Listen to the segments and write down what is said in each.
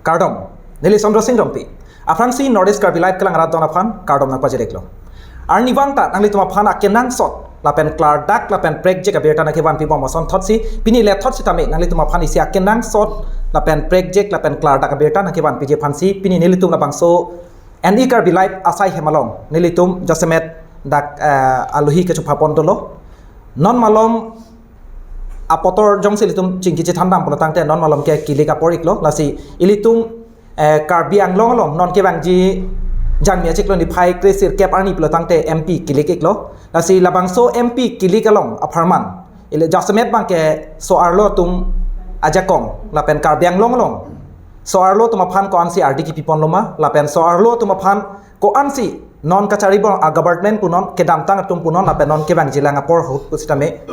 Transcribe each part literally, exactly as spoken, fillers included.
Kardom, neli Chandra Sing Rongpi. Aphrangsi North East Karbi Live kelang arat don aphan kardom nangpajir-iklo. Arnivang ta nanglitum aphan akenangsot lapen klardak lapen prekjak abirta nangkevanpi bom asonthotsi pini lethot sitame nanglitum aphan isi akenangsot lapen prekjak lapen klardak abirta nangkevanpiji aphansi pini nelitum labangso N E Karbi Live asai hem along nelitum jasemet dak, eh, alohi kechopha pon dolo. Non malom apotor jongsi ilitum chingki chethandam pulo tangte non malom ke kilik apor-iklo, lasi ilitum, eh, Karbi Anglong along non kevangji Jangmi achiklo niphai kre sirkep arni pulo tangte M P kilik-iklo, lasi labangso M P kilik along apharman ili jasemet abangke so-arlo atum ajakong lapen Karbi Anglong along so-arlo atum aphan ko-ansi ardi kipi ponloma lapen so-arlo atum aphan ko-ansi non kachari bor a-government punon, kedamtang atum punon lapen non kevangjilang apor ahut pusitame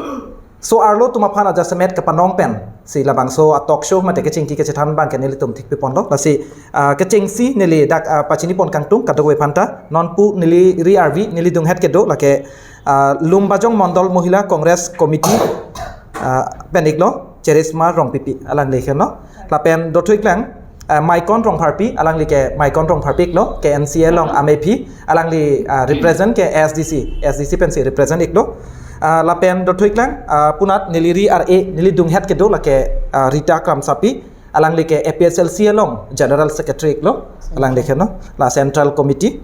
so-arlo atum aphan ajasemet kepanong pensi labangso a-talk show mate kechingki kachethan abangke nelitum thikpi ponlo, lasi, ah, kechengsi neli dak, ah, pachini pon kangtung kadokave aphanta. Nonpu neli ri arvi neli dunghet kedo lake, ah, Lumbajong Mondol Mohila Congress Committee, ah, pen-iklo Charisma Rongpipi, alangli keno. Lapen dothuiklang, ah, Maikon Rongpharpi, alangli ke Maikon Rongpharpi-iklo, K N C A along amephi, alangli, ah, represent ke A S D C, A S D C pensi represent-iklo. Ah, lapen dothuiklang, ah, punat neli ri ar-e neli dunghet kedo lake, ah, Rita Kramsapi, alangli ke A P H L C along General Secretary-iklo, alangli keno, la Central Committee.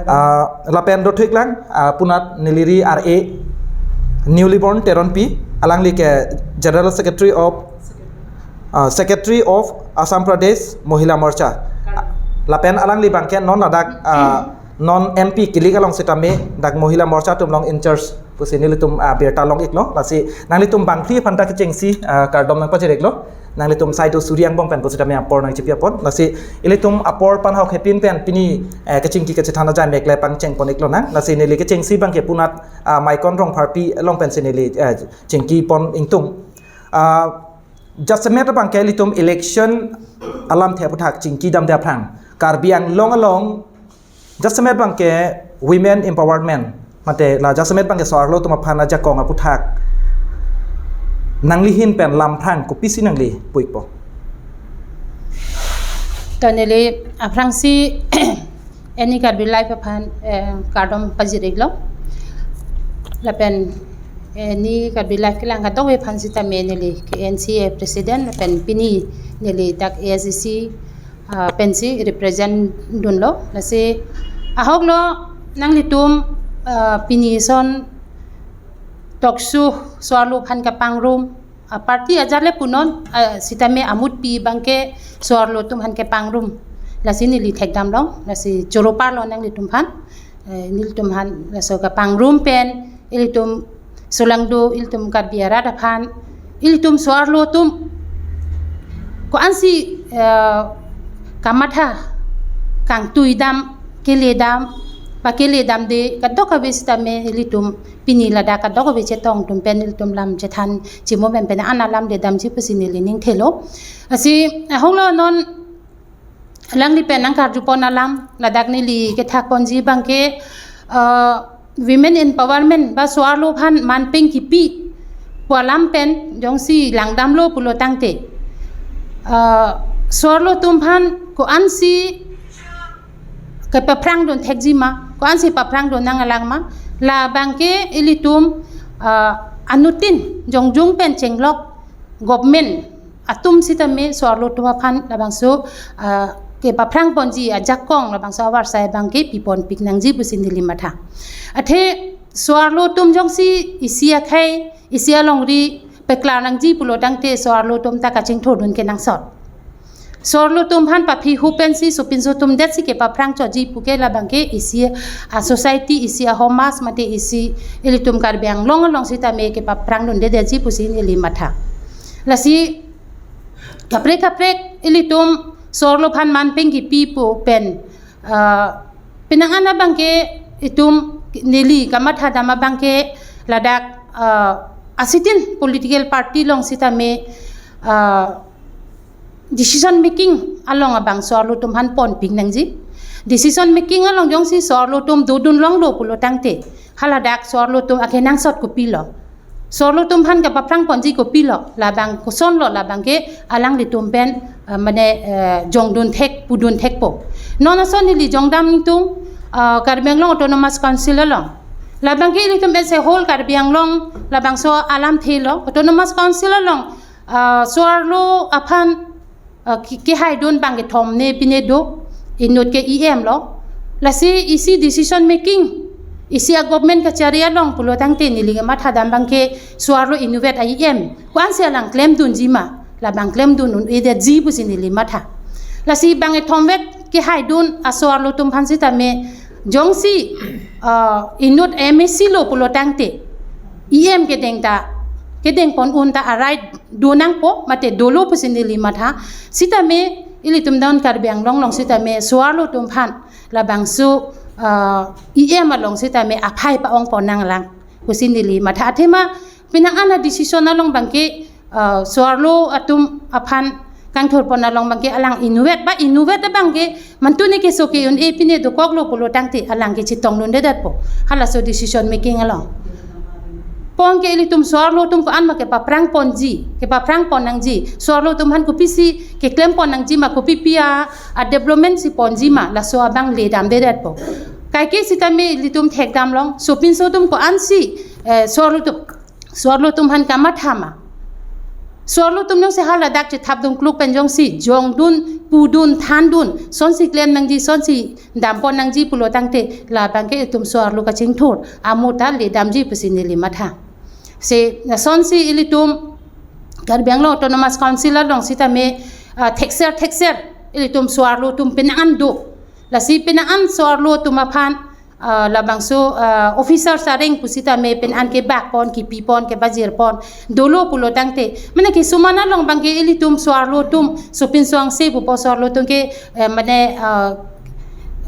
Ah, lapen dothuiklang, ah, punat neli ri ar-e Newly Born Teronpi, alangli ke General Secretary of, ah, Secretary of Assam Pradesh Mohila Morcha. Lapen alangli abangke non ladak, ah, non M P kilik along sitame dak Mohila Morcha atum along in charge pusi nelitum, ah, birta long-iklo, lasi nanglitum bangphli aphanta kechengsi, ah, kardom nangpajir-iklo. Nanglitum saido suri angbong pen pusitame apor nangchipi apot. Lasi ilitum apor panhok hepin pen pini, eh, kechingki kachethan ajai mek le pangcheng pon-iklo nang. Lasi neli kechengsi abangke punat, ah, Maikon Rongpharpi along pensi neli, eh, chingki pon ingtung. Ah, jasemet abangke ilitum election alamthe aphuthak chingki damde aphrang Karbi Anglong along jasemet abangke women empowerment mate la jasemet abangke so-arlo atum aphan ajakong aphuthak nangli ahin pen lam aphrang kopisi nangli pu-ikpo? To neli aphrangsi N E Karbi Live aphan, eh, kardom pajir-iklo. Lapen, eh, N E Karbi Live kelang kadokave aphan sitame neli K N C A president lapen pini neli dak A S D C, ah, pensi represent dunlo. Lasi ahoklo nanglitum, ah, pini ason talk show so-arlo aphan kepangrum, ah, party ajat le punon, ah, sitame amutpi abangke so-arlo atum aphan kepangrum. Lasi neli thekdam long, lasi choro parlo nanglitum aphan. Eh, nelitum aphan laso kepangrum pen ilitum solangdo ilitum Karbi arat aphan ilitum so-arlo atum ko-ansi, eh, kamatha kangtui dam, kele dam, pakele damde kadokave sitame ilitum pini ladak kadokave chetong atum pen ilitum lam chethan chimo pen pen ana lamde damji pusi neli ning thelo. Lasi ahoklo non alangli pen nangkarju pon alam, ladak neli kethak ponji abangke, eh, women empowerment ba so-arlo aphan manpeng kipi pu alam pen jongsi langdamlo pulo tangte, eh, so-arlo atum aphan ko-ansi kepaphrang dun thekji ma, ko-ansi paphrang dun nanglang ma, labangke ilitum, eh, anuttin jongjung pen chenglok government atum sitame so-arlo atum aphan labangso, ah, kepaphrang ponji ajakong labangso avarsai abangke piponpik nangji pusi neli matha. Athe so-arlo atum jongsi isi akhei, isi alongri peklar nangji pulo tangte so-arlo atum ta kachingthur dun kenangsot. So-arlo atum aphan paphi hu pensi sopinso atum detsi kepaphrang choji puke labangke isi, ah, society, isi ahomas mate isi ilitum Karbi Anglong along sitame kepaphrang dunde detji pusi neli matha. Lasi kaprek kaprek ilitum so-arlo aphan manpeng kipi pu pen, ah, penang an abangke itum neli kamatha dam abangke ladak, ah, asitin political party along sitame, ah, decision making along abang so-arlo atum aphan ponpik nangji. Decision making along jongsi so-arlo atum dodun longlo pulo tangte haladak so-arlo atum akenangsot kopilo? so-arlo atum aphan kapaphrang ponji kopilo, labang kosonlo, labang ke alanglitum pen, eh, mane, eh, jongdun thek, pudun thekpo. Non ason neli jongdam tung, eh, Karbi Anglong Autonomous Council along. Labang ke ilitum as a whole Karbi Anglong, labangso alamthe lo, Autonomous Council along, eh, so-arlo aphan, eh, ke, kehaidun bang kethom ne pine do, inut ke E M lo. Lasi isi decision making, isi a-government kachari along pulo tangte neli kemathadam bang ke so-arlo inutvet a-E M ko-ansi alang klemdunji ma, labang klemdun un-edetji pusi neli matha. Lasi bang kethomvet kehaidun a-so-arlo atum aphan sitame jongsi, eh, inut M A C lo pulo tangte E M kedeng ta, kedeng pon un ta a-right do nangpo, mate dolo pusi neli matha. Sitame ilitum non Karbi Anglong along sitame so-arlo atum aphan labangso, eh, E M along sitame aphai pa-ong pon nanglang pusi neli matha. Athema penang an a-decision along bang ke, eh, so-arlo atum aphan kangthur pon along bang ke alang inutvet ba inutvet abang ke mantu ne keso ke-un-e pine dokoklo pulo tangte alang ke chetongdundedetpo halaso decision making along. Pon ke ilitum so-arlo atum ko-an ma kepaphrang ponji, kepaphrang pon nangji, so-arlo atum aphan kopisi keklem pon nangji ma, kopipi a, a-development si ponji ma, laso abang le damdedetpo. Kaike sitame ilitum thekdam long, sopinso atum ko-ansi, eh, so-arlo atum, so-arlo atum aphan kamatha ma. So-arlo atum jongsi haladak chethap dungkluk pen jongsi jongdun, pudun, thandun, sonsi klem nangji, sonsi dam pon nangji pulo tangte labang ke itum so-arlo kachingthur amo ta le damji pusi neli matha. Si lasonsi ilitum Karbi Anglong Autonomous Council along sitame, ah, thekser thekser ilitum so-arlo atum penang an do. Lasi penang an so-arlo atum aphan, ah, labangso, ah, officer sareng pusitame penang an kebak pon, kipi pon, kebajir pon dolo pulo tangte, mane kisuman along bang ke ilitum so-arlo atum, sopinso angse pupo, so-arlo atum ke, eh, mane, ah,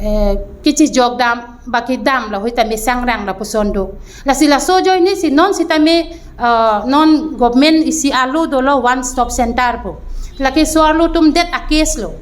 eh, kechejok dam, baki dam lahei tame sangrang lapuson do. Lasi laso ajoine si non sitame, ah, non government isi arlo dolo One Stop Center pu. Lake so-arlo atum det a-case lo.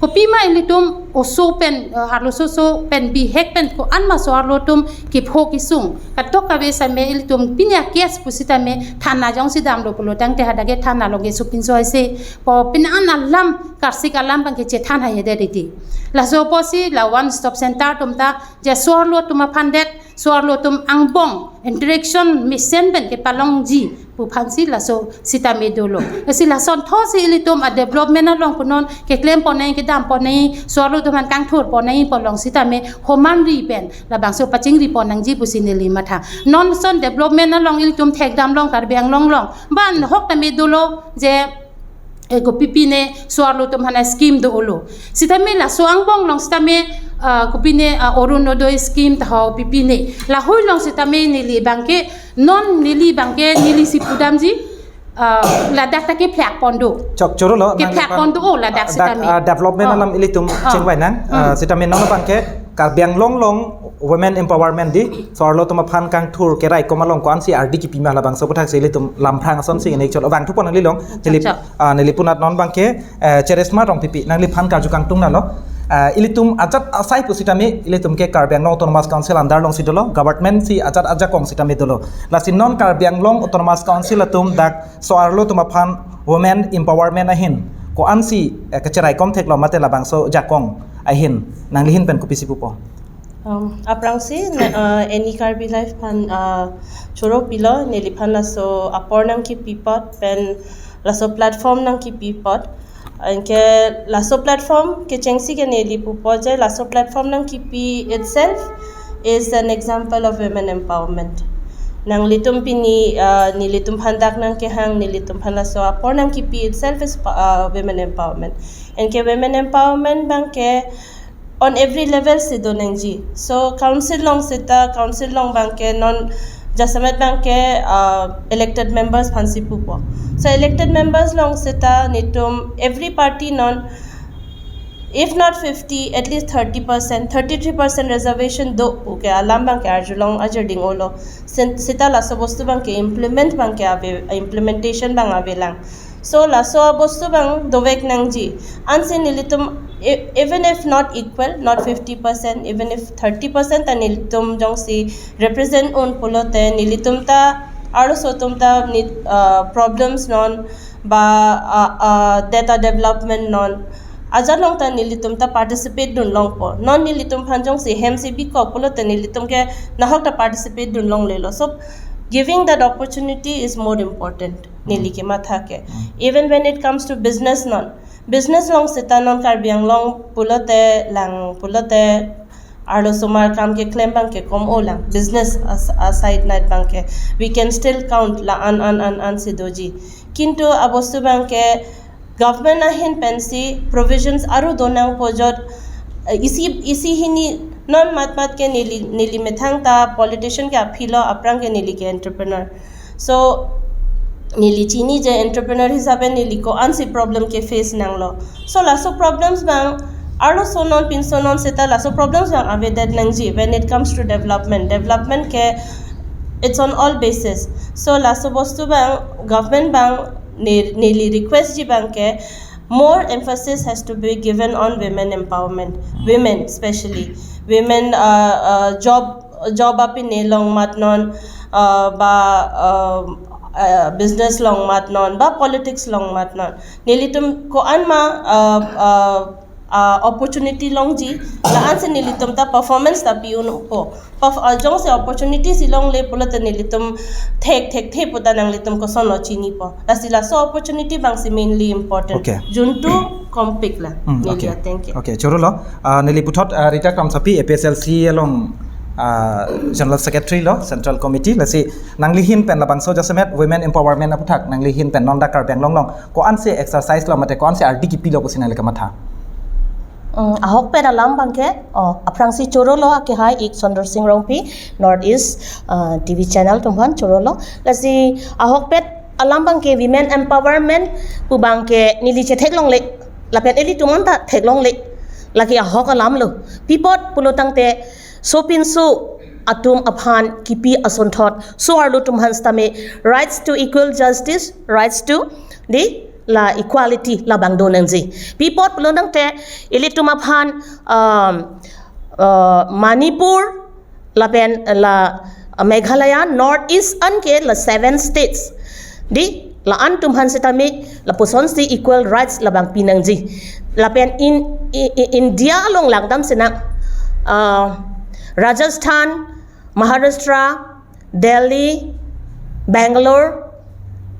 Kopima ilitum oso pen, eh, arloso oso pen bihek pen ko-an ma so-arlo atum kepho kesung. Katok kave same ilitum pine a-case pusitame thana jongsi damlo pulo tangte hadak ke thana along ke sopinso aise po, penang an alam, karsik alam bang ke chethan haihedet iti. Laso apotsi la One Stop Center atum ta je so-arlo atum aphan det, so-arlo atum angbong interaction mesen pen kepalongji pu aphansi laso sitame dolo. Lasi lason thotsi ilitum a-development along punon keklem ponnai, kedam ponnai, so-arlo atum aphan kangthur ponnai pu along sitame homan ri pen labangso pachingri pon nangji pusi neli matha. Non ason development along ilitum thekdam long Karbi Anglong along, ban hok tame dolo je, eh, kopipine so-arlo atum aphan a-scheme do-olo. Sitame laso angbong along sitame, ah, kopine, ah, Orunodoi scheme taho pipine. Lahei along sitame neli bang ke, non neli bang ke, neli si pudamji, ah, ladak ta kephlak pon do. Chok choro lo, nang Kephlak lepan, pon do, oh, ladak ah, dak, sitame. Ah, development Ah. alam ilitum Ah. chingvai nang. Ah. Ah, sitame non bang ke Karbi Anglong along women empowerment di, so-arlo atum aphan kangthur keraikom along ko-ansi ardi kipi ma labangso aputhaksi ilitum lamphrang asonsi ini chot vangthu pon nangli long. Chok, Neli, chok. ah, neli punat non bang ke, eh, Charisma Rongpipi, nangliphan karju kangtung nalo. Ah, ilitum ajat asai pusitame, ilitum ke Karbi Anglong Autonomous Council under alongsi dolo, government si ajat ajakong sitame dolo. Lasi non Karbi Anglong Autonomous Council atum dak so-arlo atum aphan women empowerment ahin ko-ansi, eh, kacheraikom theklo mate labangso jakong ahin nangli ahin pen kopisi pupo? Um, aphrangsi, ne-, uh, Any Karbi Life aphan, uh, choro pilo, neliphan laso apor nangkipi apot pen laso platform nangkipi apot. Anke laso platform kechengsi ke neli pupo je laso platform nangkipi itself is an example of women empowerment. Nanglitum pini, uh, nelitum aphan dak nangkehang, nelitum aphan laso apor nangkipi itself is pa-, uh, women empowerment. Anke women empowerment bang ke on every level si do nangji. So council along seta, council along bang ke non jasemet bang ke, uh, elected members aphansi pupo. So elected members along seta netum every party non, if not fifty, at least thirty percent, thirty-three percent reservation do pu ke alam bang ke arjulong ajirding olo. Sen-, seta laso bostu bang ke implement bang ke ave, implementation bang avelang. So laso bostu bang dovek nangji. Ansi nelitum, e-, even if not equal, not fifty percent, even if thirty percent ta nelitum jongsi represent un pulote nelitum ta Arloso atum ta neli, uh, problems non ba, uh, uh, data development non ajat along ta nelitum ta participate dun longpo. Non nelitum aphan jongsi hem si bikok pulote nelitum ke nahok ta participate dun longlelo. So giving that opportunity is more important, neli kematha ke. Even when it comes to business non, business along seta non Karbi Anglong pulote lang pulote arlosomar kam keklem abang ke kom-o lang. Business as, aside night abang ke, we can still count la-an an an an si doji. Kintu abostu abang ke government ahin pensi provisions aru donangpo jot, eh, isi isi hini non matmat ke neli neli methang ta politician ke aphilo, aphrang ke neli ke entrepreneur. So neli chini je entrepreneur hisabe neli ko-ansi problem ke face nanglo. So laso problems abang arloso non pinso non seta laso problems abang avedet nangji when it comes to development. Development ke it's on all basis. So laso bostu abang government abang ne- neli request ji abang ke more emphasis has to be given on women empowerment, women specially, women, uh, uh, job job apine along mat non, uh, ba, uh, uh, business along mat non ba politics along mat non. Nelitum ko-an ma, uh, uh, uh, opportunity longji, la-ansi nelitum ta performance ta pi-unpo. Perf- uh, jongsi opportunity si longle pulote nelitum thek thekthe puta nanglitum kosonlo chinipo. Lasi laso opportunity abang si mainly important. Okay. Juntu kompik la. Hmm, neli okay. Ateng ke. Okay, chorolo. Uh, neli puthot, uh, Rita Kramsapi, A P H L C along, uh, General Secretary lo, Central Committee. Lasi nangli ahin pen labangso jasemet women empowerment aputhak nangli ahin pen non dak Karbi Anglong along ko-ansi exercise lo mate ko-ansi ardi kipilo pusi nangli kematha? Mm, ahokpet alam abang ke, oh, aphrangsi chorolo akehai ik Sundar Singh Rongpi, North East, uh, T V channel atum aphan chorolo. Lasi ahokpet alam abang ke women empowerment pu abang ke neli chetheklongle, lapen ilitum anta theklongle. Lake ahok alam lo. Pi apot pulo tangte sopinso atum aphan kipi asonthot, so-arlo atum aphan sitame rights to equal justice, rights to the la equality labang do nangji. Pi apot pulo tangte ilitum aphan, um, uh, Manipur lapen la, uh, Meghalaya, North East anke la seven states, the la-an atum aphan sitame lapusonsi equal rights labang pi nangji. Lapen in, i- i- India along langdam sina, uh, Rajasthan, Maharashtra, Delhi, Bangalore,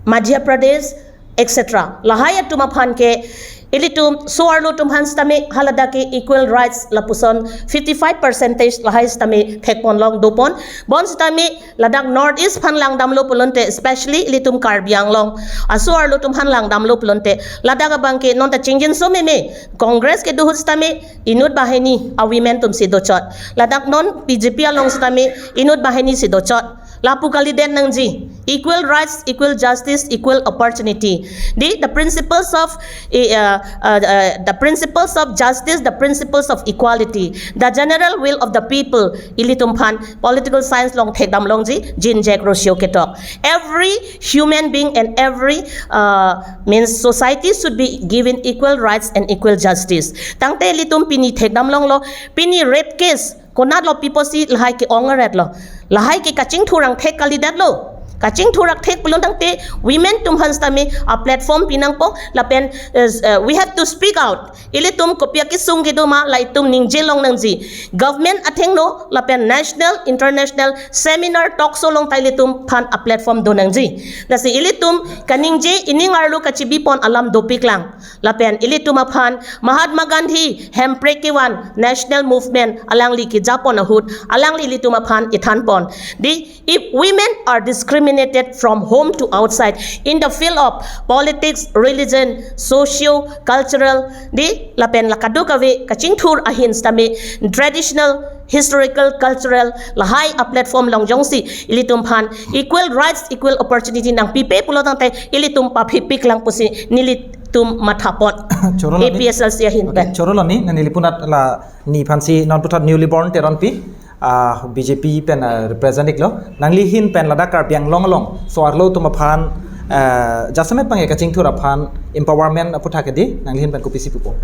Madhya Pradesh, et cetera. Lahai atum aphan ke ilitum so-arlo atum aphan sitame haladak ke equal rights lapuson fifty-five percentage lahai sitame thekponlong dopon. Bonsitame ladak North East aphan langdamlo pulote, especially ilitum Karbi Anglong aso-arlo atum aphan langdamlo pulote, ladak abang ke nonta chingjinso meme. Congress kedo ahut sitame inut banghini a women atumsi dochot. Ladak non B J P along sitame inut banghini si dochot. Lapu kalidet nangji. Equal rights, equal justice, equal opportunity. The, the principles of, eh, uh, uh, uh, the principles of justice, the principles of equality, the general will of the people. Ilitum aphan political science along thekdam longji, Jean Jacques Rousseau ketok. Every human being and every, uh, means society should be given equal rights and equal justice. Tangte ilitum pini thekdam longlo, pini rape case konatlo pi apotsi lahai ke-ong aret lo. Lahai ke kachingthur angthek kalidetlo. Kachingthur angthek pulo tangte women atum aphan sitame a platform pi nangpo lapen, eh, eh, we have to speak out. Ilitum kopi akesung kedo ma la itum ningje long nangji. Government athengno lapen national, international seminar, talk show along ta ilitum aphan a platform do nangji. Lasi ilitum kaningje ining arlo kachibipon alam dopiklang. Lapen ilitum aphan Mahatma Gandhi hemprek kevan national movement alangli kejapon ahut alangli ilitum aphan ithanpon. The, if women are discriminated from home to outside in the field of politics, religion, socio-cultural, the lapen la kadokave kachingthur ahin sitame traditional, historical, cultural lahai a platform along jongsi ilitum aphan equal rights, equal opportunity nangpipe pulo tangte ilitum paphipiklang pusi nelitum mathapot. Chorolo ni. A P H L C ahin pen. Okay, chorolo ni, neli punat la ni aphansi non puthot newly born Teronpi, ah, B J P pen, ah, represent iklo. Nangli ahin pen ladak Karbi Anglong along so-arlo atum aphan, ah, jasemet abang ke kachingthur aphan empowerment aputhak ke di, nangli ahin pen kopisi pupo?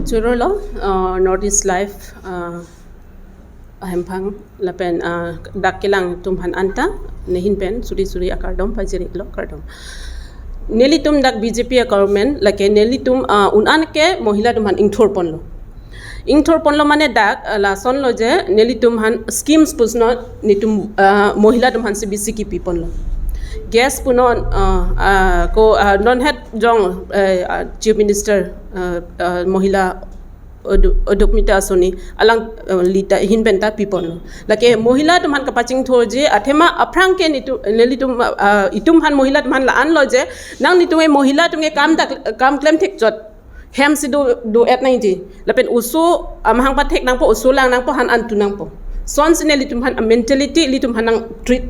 Chorolo, uh, North East Live, uh, Ahemphang lapen, ah, dak kelang atum aphan anta nehin pen suri suri akardom pajirlo, kardom. Nelitum dak B J P a-government lake nelitum, ah, un-an ke mohila atum aphan ingthur ponlo. Ingthur ponlo mane dak, ah, lason lo je nelitum aphan schemes pusno netum, ah, mohila atum aphan si bisi kipi ponlo. Gas punon, ah, ah, ko, ah, non het jong, eh, ah, Chief Minister, ah, ah, mohila Udu-, Udymita Asoni alang, eh, lita hin penta pi ponlo. Lake mohila atum aphan kapachingthurji athema aphrang ke nitu, nelitum, ah, itum aphan mohila atum aphan la-an lo je nang nitum e mohila atum ke kam dak, kam klem thek chot. Hem si do, do-et nangji. Lapen oso amahang pathek nangpo, oso lang nangpo, han antu nangpo. Son si nelitum aphan a-mentality, ilitum aphan nang treat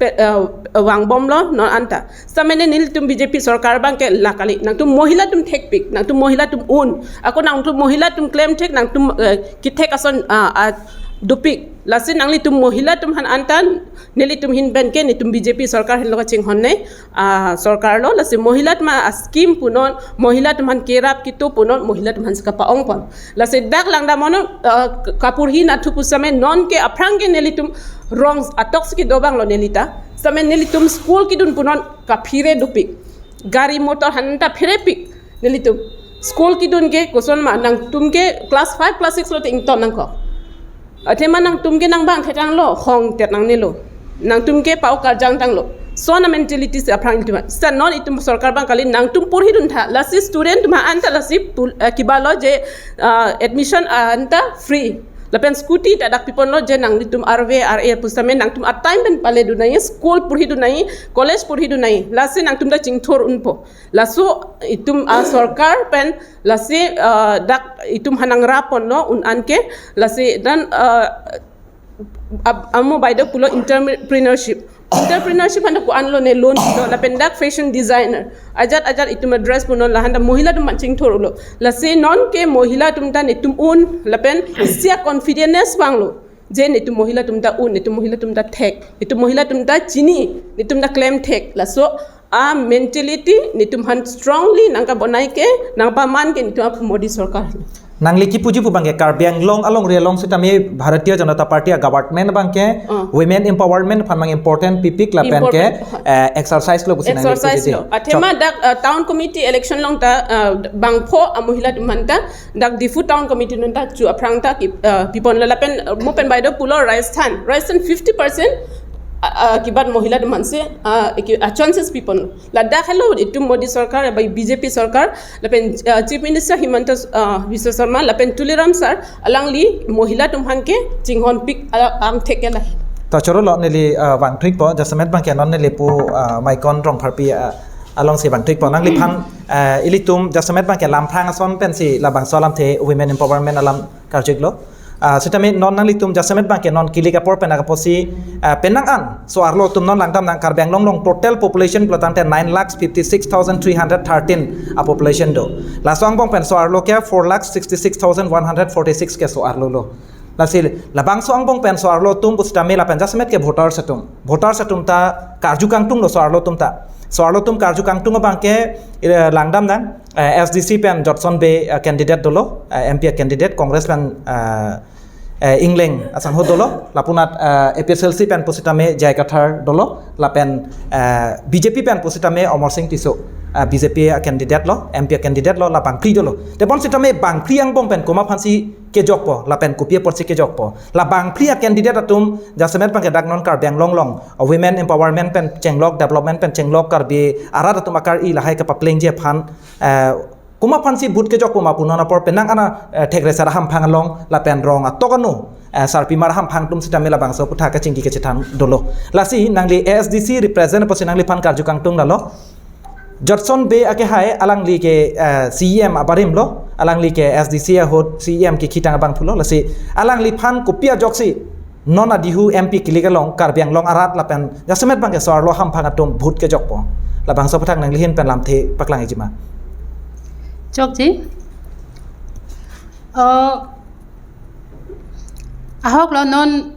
pe, eh, vangbomlo non anta. Samene nelitum B J P sorkar abang ke la kali. Nangtum mohila atum thekpik, nangtum mohila atum un. Ako nangtum mohila atum klem thek, nangtum, eh, kithek ason, ah, ah, dopik. Lasi nanglitum mohila atum aphan anta nelitum hin pen ke netum B J P sorkar henlo kachinghon ne, ah, sorkar lo. Lasi mohila atum a-scheme punon, mohila atum aphan kerap kitu punon, mohila atum aphan si kapa-ong pon. Lasi dak langdam ono, ah, kapurhi nathu pusame non ke aphrang ke nelitum rong atok si kedo abang lo nelita. Same nelitum school kedun punon kaphere dopik. Gari motor aphan ta pherepik nelitum. School kedun ke koson ma nangtum ke class five, class six lote ington nangkok. Athema nangtum ke nangbang thetanglo, hong tet nangnelo. Nangtum ke pao karjang tanglo. Son a-mentality si aphrang itum. Sa non itum sorkar abang kali nangtum porhi dun tha. Lasi student atum anta lasi pul-, eh, kibalo je, ah, admission anta free. Lapen scooty ta dak pi ponlo je nanglitum arve ar-e pusame nangtum a-time pen pale dun nangji, school porhi dun nangji, college porhi dun nangji. Lasi nangtum ta chingthur unpo. Laso itum, ah, sorkar pen lasi, ah, dak itum aphan nangrap ponlo un-an ke lasi dan, ah, ab-, amo baideo pulo entrepreneurship. Entrepreneurship aphan ko-an lo ne loan lo lapen dak fashion designer. Ajat ajat itum a-dress punon la aphan ta mohila atum aphan chingthur ulo. Lasi non ke mohila atum ta netum un lapen isi a-confidence vanglo. Je netum mohila atum ta un, netum mohila atum ta thek, netum mohila atum ta chini, netum ta klem thek. Laso a-mentality netum aphan strongly nangkabonai ke, nangpaman ke netum a-Modi sorkar. Nangli kipuji pu abang ke Karbi Anglong alongri along sitame Bharatiya Janata Party a-government abang ke, ah, women empowerment aphan mang important pipik lapen ke, important, eh, exercise lo pusi nangli exercise puji lo. Athema dak, eh, town committee election along ta, eh, bangpho a-mohila atum aphan ta dak Diphu town committee along ta chu aphrang ta ki, eh, pi ponlo lapen, eh, mo pen baideo pulo Rajasthan. Rajasthan fifty percent, eh, eh, kibat mohila atum aphan si, eh, ki, eh, chances pi ponlo. Ladak helo itum Modi sorkar, bai B J P sorkar, lapen, ah, Chief Minister Himanta, ah, Biswa Sarma, lapen Tuliram sir, alangli mohila atum aphan ke chinghon pik, ah, angthek ke la. To choro lo neli, ah, vangthuikpo, jasemet abang ke non neli pu, ah, Maikon Rongpharpi, ah, along si vangthuikpo. Nangliphan, ah, ilitum jasemet abang ke Lamphrang ason pensi labangso alamthe women empowerment alam karjuklo. Ah, sitame non nanglitum jasemet abang ke non kilik apor pen ak apotsi, ah, penang an so-arlo atum non langdam nang Karbi Anglong along total population pulo tangte nine lakhs fifty six thousand three hundred thirteen a-population do. Laso angbong pen so-arlo ke four lakhs sixty six thousand one hundred forty six ke so-arlo lo. Lasi labangso angbong pen so-arlo atum pusitame lapen jasemet ke voters atum. Voters atum ta karju kangtung lo so-arlo atum ta. So-arlo atum karju kangtung abang ke, eh, langdam nang, eh, S D C pen Jotson Bey, eh, candidate dolo, eh, M P a-candidate, Congress pen, eh, eh, Engleng asangho dolo, lapunat, eh, A P H L C pen pusitame J I Kathar dolo, lapen, eh, B J P pen pusitame Amarsing Tisso, eh, B J P a-candidate lo, M P a-candidate lo, la bangphli dolo. Tebon sitame bangphli angbong pen komat aphansi kejokpo, lapen kopi apotsi kejokpo. La bangphli a-candidate atum jasemet abang ke dak non Karbi Anglong along, eh, women empowerment pen chenglok, development pen chenglok, Karbi arat atum akar-i lahai kapaplengji aphan, eh, komat aphansi vote kejokpo ma pu non apor penang an a, eh, thek reser ahamphang along lapen rong atok anu, eh, sarpimar ahamphang atum sitame labangso aputhak kachingki kachethan dolo. Lasi nangli A S D C represent apotsi nangliphan karju kangtung lalo. Jotson Bey akehai alangli ke, eh, C E M abarim lo, alangli ke S D C ahut C E M kekhitang abangphu lo, lasi alangliphan kopi ajoksi non adihu M P kilik along Karbi Anglong arat lapen jasemet abang ke so-arlo ahamphang atum vote kejokpo. Labangso aputhak nangli ahin pen lamthe paklang ijima. Chokji. Oh, ahok lo non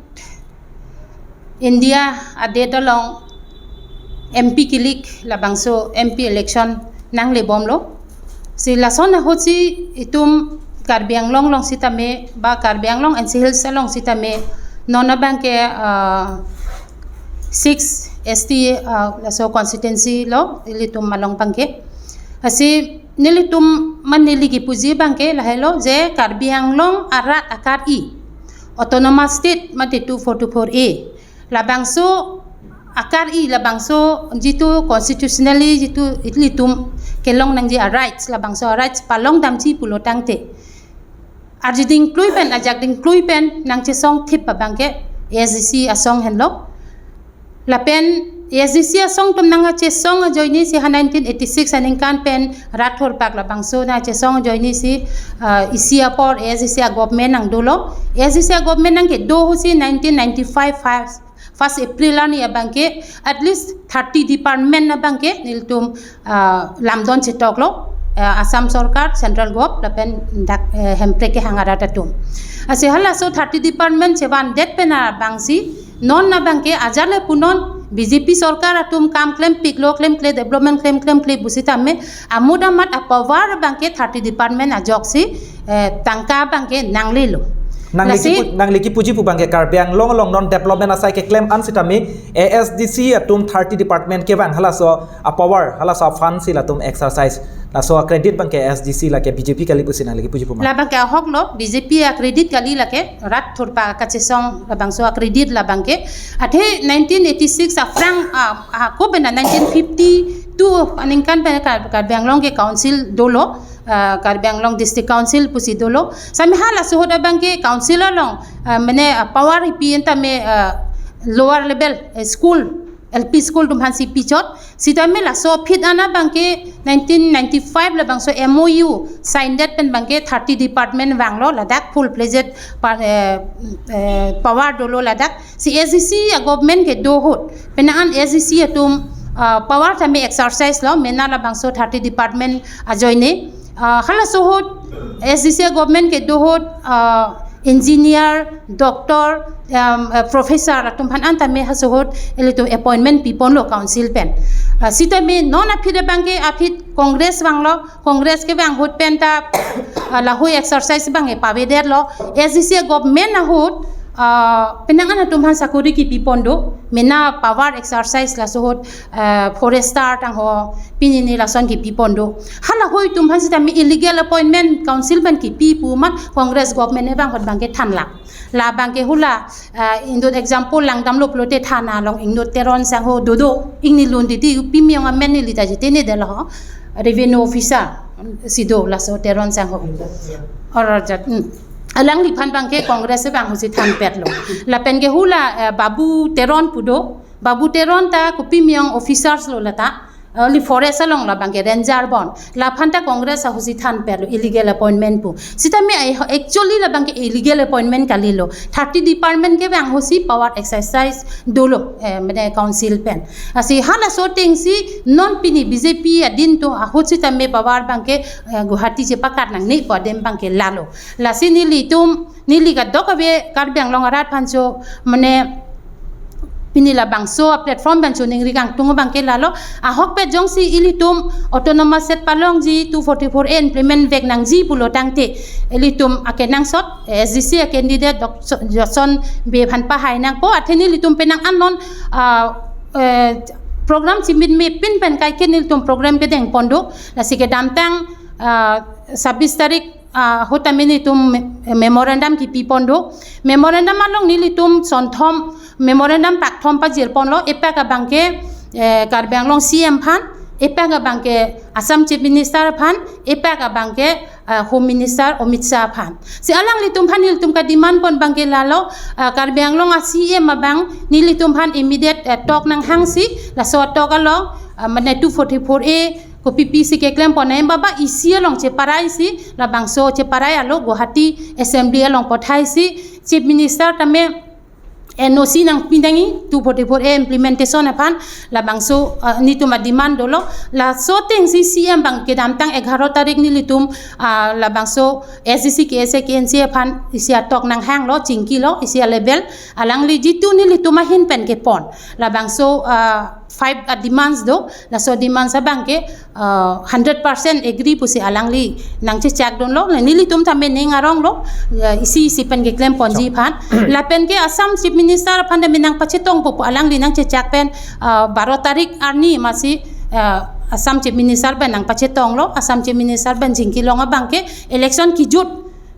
India adet along M P kilik labangso M P election nanglebomlo. Si lason ahutsi itum Karbi Anglong along sitame, ba Karbi Anglong N C Hills along sitame, non abangke, ah, six S T, ah, laso constituency lo, ilitum along abangke. Lasi nelitum mane neli kipuji abangke lahelo je Karbi Anglong arat akar-i, Autonomous State mate two forty-four A. Labangso akar-i, labangso jitu constitutionally jitu ilitum kelong nangji a rights, labangso a rights palong damji pulo tangte, arju dingklui pen, ajak dingklui pen nangchesong thip abangke A S D C asong henlo. Lapen A S D C asong atum nangkachesong ajoine si ha nineteen eighty-six aningkan pen rat thurpak labangso nangchesong ajoine si, ah, isi apor A S D C a government nangdolo. A S D C a government nangkedo ahut si nineteen ninety-five first, first April arni abangke at least thirty department abangke nelitum, ah, lamdon chetoklo, ah, Assam Sorkar, Central Gov, lapen dak, eh, hemprek kehang arat atum. Lasi halaso thirty department chevandet pen abangsi non abangke ajat le punon B J P sorkar atum kam klempiklo, klemkle, development klem, klemkle pusitame, amudamat a power abangke thirty department ajoksi, eh, tangka abangke nanglelo. Nangli Lasi kipu-, nangli kipuji pu abangke Karbi Anglong along non development asai keklem an sitame A S D C atum thirty department kevang halaso a power, halaso a fund si latum exercise, laso a credit abangke A S D C lake B J P kali pusi nangli kipuji pu ma? Labangke ahoklo, B J P a credit kali lake, rat thurpak kachesong labangso a credit labangke. Athe nineteen eighty-six aphrang, ah, ah, ko bena nineteen fifty-two aningkan pen Kar-, Karbi Anglong ke council dolo, ah, Karbi Anglong District Council pusi dolo. Sami halaso ahut abangke council along, ah, mane, ah, power ipi entame, ah, lower level, eh, school, L P school atum aphansi pichot. Sitame laso aphi an abangke nineteen ninety-five labangso M O U signdet pen abangke thirty department vanglo, ladak full fledged pa-, eh, eh, power dolo ladak. Si A S D C a government kedo ahut, penang an A S D C atum, ah, power tame exercise lo, mena labangso thirty department ajoine. Ah, halaso ahut A S D C a government kedo ahut, ah, engineer, doctor, um, uh, professor atum aphan an tame halaso ahut ilitum appointment piponlo council pen. Uh, sitame non aphi abangke aphi Congress vanglo, Congress kevang ahut pen ta, uh, lahei exercise abangke pavedetlo. A S D C government ahut, uh, penang an atum aphan sakori kipipon do, mena power exercise laso ahut, uh, forester tangho, pini ni lason kipipon do. Halahei atum aphan sitame illegal appointment council pen kipi pu amat Congress government abang ahut abangke thanlang. Labangke hula, ah, inut example langdamlo pulote thana along inut Teron sangho dodo, ingni lun titi, Pimyong amen neli ta jitene delo ho, revenue officer si do laso Teron sangho. Or jat, hmm. Alangliphan abangke Congress abang ahutsi thanpetlo. Lapenke hula, eh, Babu Teron pu do, Babu Teron ta ko Pimyong officers lo lata, only forest along labangke ranger bon. Laphan ta Congress ahutsi thanpetlo illegal appointment pu. Sitame ai ho-, actually labangke illegal appointment kalilo. Thirty department kevang ahutsi power exercise dolo, eh, mane council pen. Lasi halaso atengsi non pini B J P adin atum ahut sitame power abangke, eh, Guwahati chepakat nangne pu adim abangke lalo. Lasi nelitum neli kadokave Karbi Anglong arat aphanso, mane pini labangso a platform pen choningri kangtung abangke lalo, ahokpet jongsi ilitum autonomous state palongji two forty-four A implement vek nangji pulo tangte, ilitum akenangsot A S D C a candidate Dok-, Jotson Bey aphan pahai nangpo, athe nelitum penang an non, ah, eh, program chimit mepin pen kaike nelitum program kedeng pon do, lasi kedamtang, ah, sabis tarik ah, ahut tame nelitum me-, memorandum kipipon do. Memorandum along nelitum sonthom, memorandum pakthom pajirponlo, epak abangke, eh, Karbi Anglong C M aphan, epak abangke Assam Chief Minister aphan, epak abangke, ah, Home Minister Amit Shah aphan. Si alanglitum aphan nelitum kademand pon abangke lalo, ah, Karbi Anglong a C M abang nelitum aphan immediate, eh, talk nanghangsi, laso talk along, ah, mane two forty-four A, kopi pisi keklem pon nang, baba isi along cheparai si, labangso cheparai alo Guwahati Assembly along pathai si, Chief Minister tame N O C nangpi nangji two forty-four A implementation aphan, labangso, ah, nelitum ademand dolo. Laso atengsi C M abang kedamtang egharo tarik nelitum, ah, labangso S D C, K S A, K N C aphan isi a talk nanghanglo, chingkilo, isi a level, alangli jitu nelitum ahin pen kepon. Labangso, ah, five a demands do, laso demands abangke uh, hundred percent agree pusi alangli nangchechakdunlo, nelitum tame ning aronglo, uh, isi isi pen keklem ponji aphan. Lapen ke Assam Chief Minister aphan tame nangpachetongpo pu alangli nangchechak pen uh, baro tarik arni masi uh, Assam Chief Minister pen nangpachetonglo, Assam Chief Minister pen jingki long abangke election kijut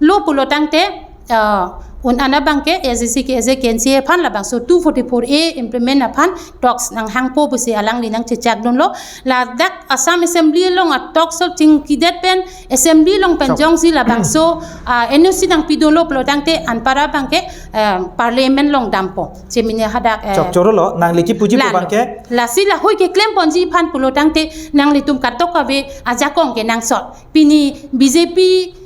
lo pulo tangte uh, un-an abangke A S D C ke A S D C K N C A aphan labangso two forty-four A implement aphan talks nanghangpo pusi alangli nangchechakdunlo. Ladak Assam Assembly along a talks along chingkidet pen Assembly along pen Chok. Jongsi labangso uh, N O C nangpidunlo pulo tangte anparta abangke uh, Parliament along dampo. Chemine hadak uh, Chok, chorolo, nangli kipuji pu lalo. Abangke. Lasi lahui keklem ponji aphan pulo tangte nanglitum kadokave ajakong ke nangsot. Pini B J P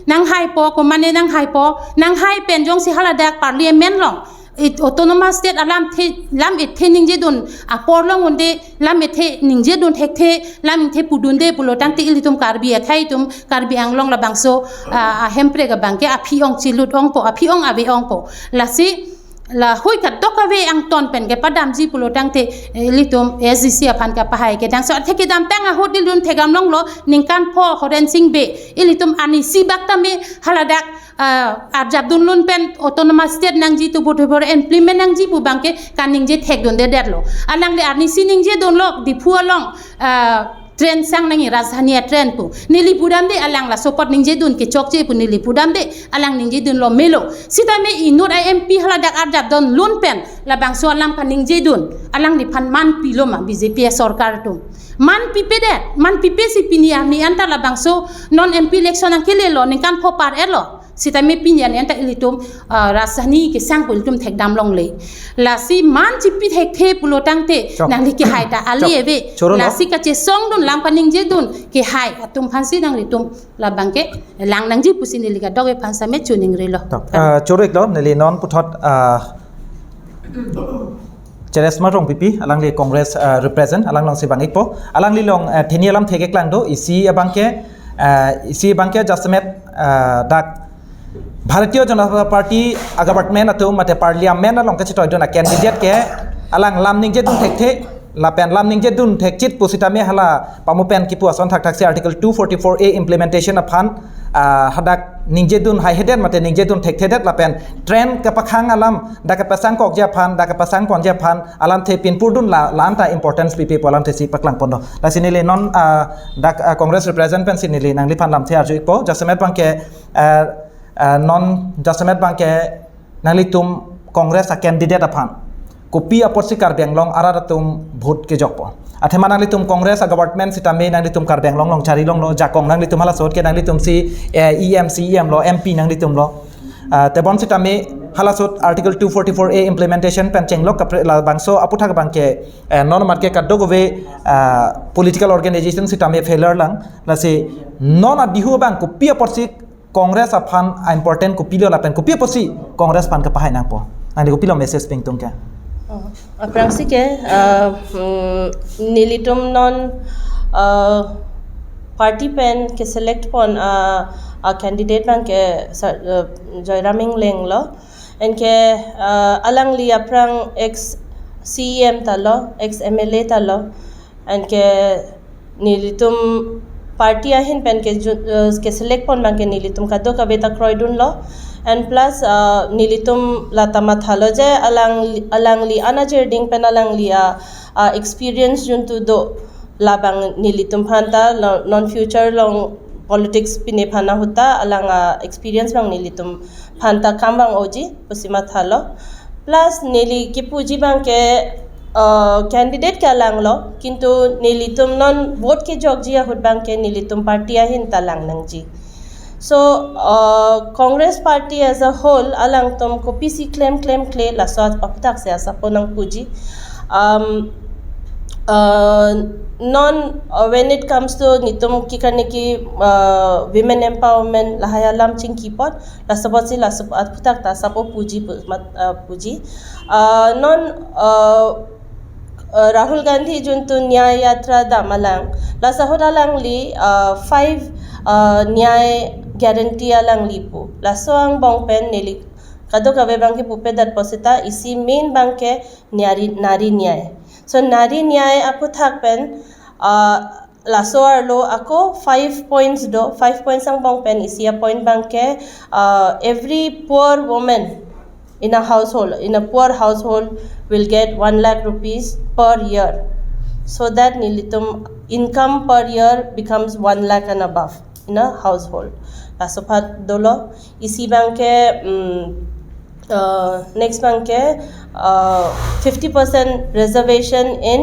nanghaipo, komane nanghaipo, nanghai pen jongsi haladak Parliament along it autonomous state alamthe lam ithe ningjedun apor along unde lam ithe ningjedun thekthe lam ithe pudunde pulo tangte ilitum Karbi akhei atum Karbi Anglong labangso uh, ahemprek abangke aphi-ong chilut ongpo, aphi-ong ave-ongpo. Lasi lahui kadokave angton pen kepadamji pulo tangte eh, ilitum A S D C aphan kapahai kedangsot athe kedamtang ahut ilitum thekdam longlo ningkan pho Horen Sing Bey ilitum arnisi bak tame haladak uh, arjapdun lun pen autonomous state nangji tubur tubur implement nangji pu abangke kaningje thekdundedetlo. Alangli arnisi ningjedunlo Diphu along uh, train sang nangji Rajdhani a train pu. Neli pudamde alang laso apot ningjedun kechokche pu neli pudamde alang ningjedunlo melo. Sitame inut a M P haladak arjapdun lun pen labangso alam kaningjedun alangliphan man pilo ma B J P a sorkar atum. Man pipedet, man pipe si pini arni anta labangso non M P election nangkelelo ningkan pho par-etlo. Sitame pini arni anta ilitum uh, Rajdhani kesang pu ilitum thekdam longle. Lasi man chipi thekthe pulo tangte Chok. Nangli kehai ta ali Chok. Ave. Chorolo. Lasi kachesongdun lam kaningjedun kehai atum aphansi nanglitum labangke lang nangji pusi neli kadokave aphan same chuningrilo. Tok. Uh, choro-iklo, neli non puthot uh, Cheresma Rongpipi, alangli Congress uh, represent, alang alongsi bang-ikpo, alangli along uh, theni alamthe keklang do, isi abangke, uh, isi abangke jasemet uh, dak Bharatiya Janata Party a government atum mate Parliament along kachetoidun a candidate ke alang lam ningjedun thekthe, lapen lam ningjedun thekchit pusitame hala pamu pen kipu ason thakthaksi Article two forty-four A implementation aphan uh, hadak ningjedun haihedet mate ningjedun thekthedet lapen train kapakhang alam dak kapasang kokji aphan, dak kapasang ponji aphan alamthe pinpurdun la, la-anta importance pipe pu alamthe si paklang pondo. Lasi neli non uh, dak uh, Congress represent pensi neli nangliphan lamthe arju-ikpo, jasemet abangke uh, uh, non jasemet abangke nanglitum Congress a candidate aphan kopi apotsi Karbi Anglong arat atum vote kejokpo. Athema nanglitum Congress a government sitame nanglitum Karbi Anglong along chari longlo, jakong nanglitum halaso ahut ke nanglitumsi eh, E M, C E M lo, M P nanglitumlo. Ah, tebon sitame halaso ahut Article two forty-four A implementation pen chenglok kapre labangso aputhak abangke eh, non amat ke kadokave ah, political organization sitame failure lang. Lasi non a-Bihu abang kopi apotsi Congress aphan a important kopilo lapen kopi apotsi Congress aphan kapahai nangpo? Nangli kopilo message pi ingtung ke? Oh, aphrangsi ke, uh, mm, nelitum non uh, party pen keselect pon uh, a candidate abangke sa- uh, Joyram Engleng lo. Anke uh, alangli aphrang ex C E M ta lo, ex M L A ta lo. Anke nelitum party ahin pen ke ju- eh, keselect pon abangke nelitum kadokave ta kroidunlo. And plus uh, nelitum lata mathalo je alang alangli anajirding pen alangli a uh, experience juntu do labang nelitum aphanta lo- non future along politics pine aphan ahut ta alang a experience abang nelitum aphanta kam vang-oji pusi mathalo. Plus neli kipuji abangke uh, candidate ke alanglo, kintu nelitum non vote kejokji ahut abangke nelitum party ahin ta lang nangji. So uh, Congress party as a whole alangtum kopisi klem klemkle laso aputhak si asapo nangpuji. Um, uh, non uh, when it comes to nitum kikarniki uh, women empowerment lahai alam chingki apot, laso apotsi laso aputhak ta asapo puji pu- mat- uh, puji. Uh, non uh, uh, Rahul Gandhi juntu Nyay Yatra dam alang, laso ahut alangli uh, five uh, Nyay guarantee alangli pu. Laso angbong pen neli kadokave abangke pupedet pusita isi main abangke nari nari nyay. So nari nyay aphuthak pen, uh, laso arlo ako five points do, five points angbong pen isi a-point abangke, uh, every poor woman in a household, in a poor household will get one lakh rupees per year, so that nelitum income per year becomes one lakh and above in a household. Laso aphuthak dolo, isi abangke, mm, uh, next abangke, uh, fifty percent reservation in,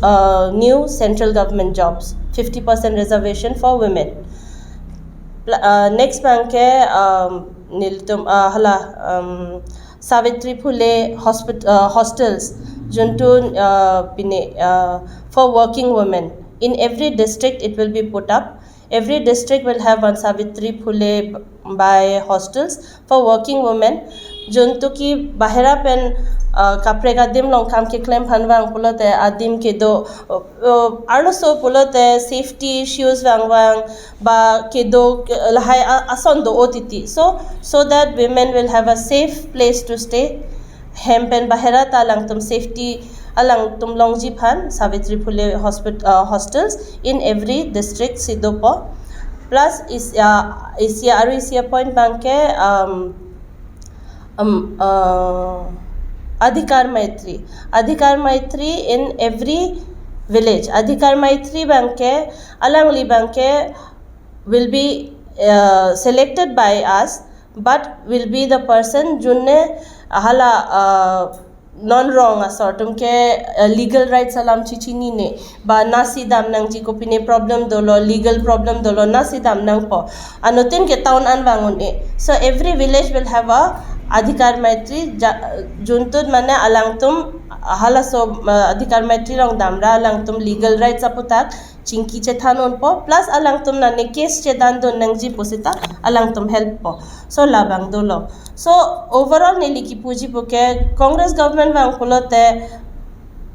uh, new central government jobs, fifty percent reservation for women. Pl- uh, next abangke, um, nelitum, uh, hala, um, Savitri Phule hospit- uh, hostels, juntu, uh, pine, uh, for working women. In every district it will be put up. Every district will have one Savitri Phule b- by hostels for working women. Juntu ki bahera pen, uh, kaprek adim along kam keklem aphan vang pulote adim kedo, uh, uh, arloso pulote safety issues vangvang, ba kedo ke- lahai a- ason do-o titi. So, so that women will have a safe place to stay. Hem pen bahera ta alangtum safety alangtum longji aphan Savitri Phule hospit- uh, hostels in every district si dopo. Plus is, uh, isi a- aru isi a-point abangke, um, um, uh, Adhikar Maitri. Adhikar Maitri in every village. Adhikar Maitri abangke, alangli abangke will be, uh, selected by us, but will be the person junne hala, uh, non rong asor atum ke, uh, legal rights alam chechinine, ba nasi dam nangji, kopine problem dolo, legal problem dolo, nasi dam nangpo. Anuttin ke town an vang un-e. So every village will have a Adhikar Maitri, ja- juntut mane alangtum halaso, uh, Adhikar Maitri along damra alangtum legal rights aphuthak chingki chethan unpo, plus alangtum nane case chedan dun nangji pusita alangtum help po. So labang dolo. So overall neli kipuji puke Congress government vang pulote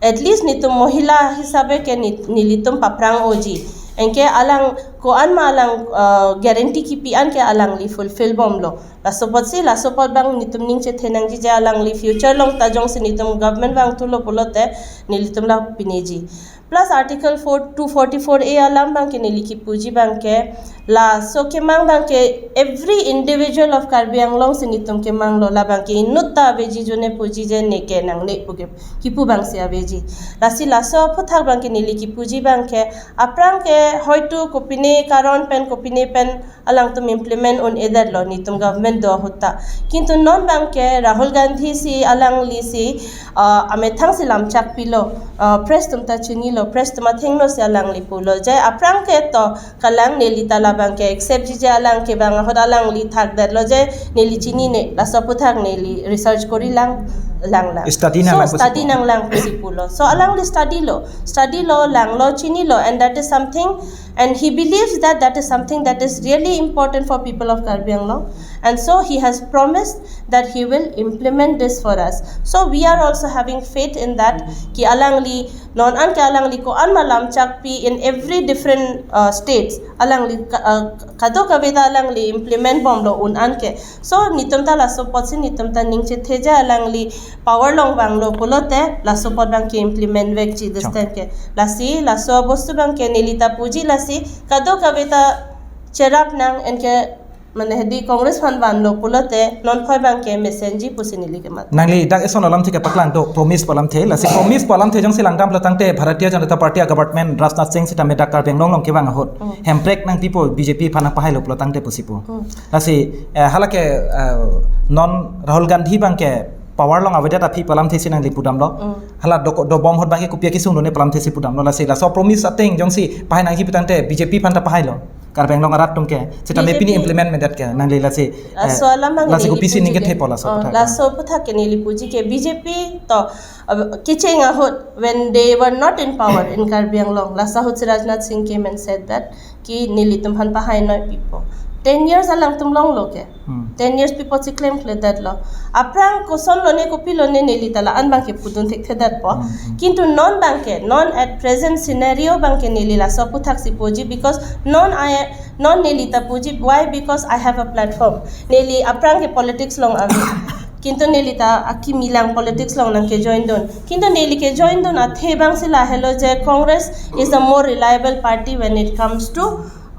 at least nitum mohila hisabe ke ni- nelitum paphrang-oji. Anke alang ko-an ma alang, uh, guarantee kipi an ke alangli fulfill bomlo. Laso apotsi, laso apot abang nitum ning chethe nangji je alangli future along ta jongsi nitum government vang thulo pulote nelitum la pineji. Plus Article four, two forty-four A alam abangke neli kipuji abangke, laso kemang abangke every individual of Karbi Anglong si nitum kemanglo, labangke inutta aveji, junne puji je neke nangne puke kipu abangsi aveji. Lasi laso aphuthak abangke neli kipuji abangke, aphrang ke hoitu kopine karon pen, kopine pen alangtum implement un-edetlo nitum government do ahut ta. Kintu non abangke Rahul Gandhi si alangli si, uh, amethang si lamchak pilo, uh, press atum ta chinilo, press atum athengno si alangli pulo je aphrang ke to kalang, neli ta labangke accept ji je alang kevang ahut alangli thakdetlo je neli chinine, laso aphuthak neli research kori lang, lang lang. Study nang So, lang pusi study pu. nang lang pusi pulo. So alangli study lo, study lo, langlo, chinilo, and that is something, and he believes that that is something that is really important for people of Karbi Anglong, and so he has promised that he will implement this for us. So we are also having faith in that ki alangli non an ke alangli ko-an ma lamchak pi in every different, uh, states, alangli ka- uh, kadokave ta alangli implement bomlo un an ke. So nitum ta laso apotsi nitum ta ning chethe je alangli power along vanglo pulote laso apot abangke implement vekji Chok. disten ke. Lasi laso abostu abangke neli ta puji, lasi kadokave ta cherap nang, anke mane hedi Congress aphan vanlo pulote non phoi abangke mesenji pusi neli kemat. Nangli dak eson alamthe kepaklang do, promise pu alamthe, lasi promise pu alamthe jongsi langdam pulo tangte Bharatiya Janata Party a-government Rajnath Singh sitame dak Karbi Anglong along kevang ahut. Hmm. Hemprek nangpipo, B J P aphan nangpahailo pulo tangte pusi pu. Hmm. Lasi, eh, halake, eh, non Rahul Gandhi abangke power along avedet aphi pu alamthe si nangli pudamlo. Hmm. Hala do, dobom ahut abangke kopi akesung done pu alamthe si pudamlo. Lasi laso promise ateng jongsi pahai nangji pu tangte B J P aphan ta pahailo. Karbi Anglong arat atum ke. Sitame B J P pini implement medet ke. Nangli lasi, eh, Laso alam abang lasi neli kopisi puji ningke ke. thepo laso Oh, aphuthak. laso aphuthak ke neli puji ke B J P to, uh, kecheng ahut when they were not in power in Karbi Anglong, laso ahut si Rajnath Singh came and said that ki nelitum aphan pahai noi pipo. Ten years alangtum longlo ke. Hmm. Ten years pipo si klemkledetlo. Aphrang kosonlone kopilone neli ta la-an abangke pudun thekthedetpo. Hmm, hmm. Kintu non abangke, non at present scenario abangke neli laso aphuthak si puji, because non I, non neli ta puji, why? Because I have a platform. Neli aphrang ke politics along ave. Kintu neli ta akimi lang politics along nangkejoin dun. Kintu neli kejoin dun athe abang si lahelo je Congress is a more reliable party when it comes to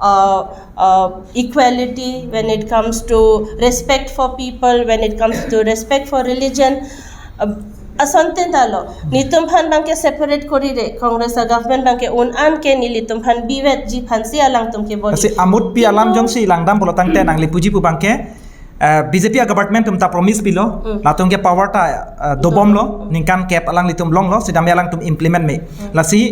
uh, uh, equality, when it comes to respect for people, when it comes to respect for religion. Uh, asontin talo. Nelitum aphan abangke separate korire, Congress a government abangke un-an ke nelitum aphan bivetji aphan si alangtum ke body. Lasi amut pi alam jongsi langdam pulo tangte nangli puji pu abangke, eh, B J P a government atum ta promise pilo, hmm, latum ke power ta, eh, dobomlo, hmm, ningkan kep alanglitum longlo, sitame alangtum implement me. Hmm. Lasi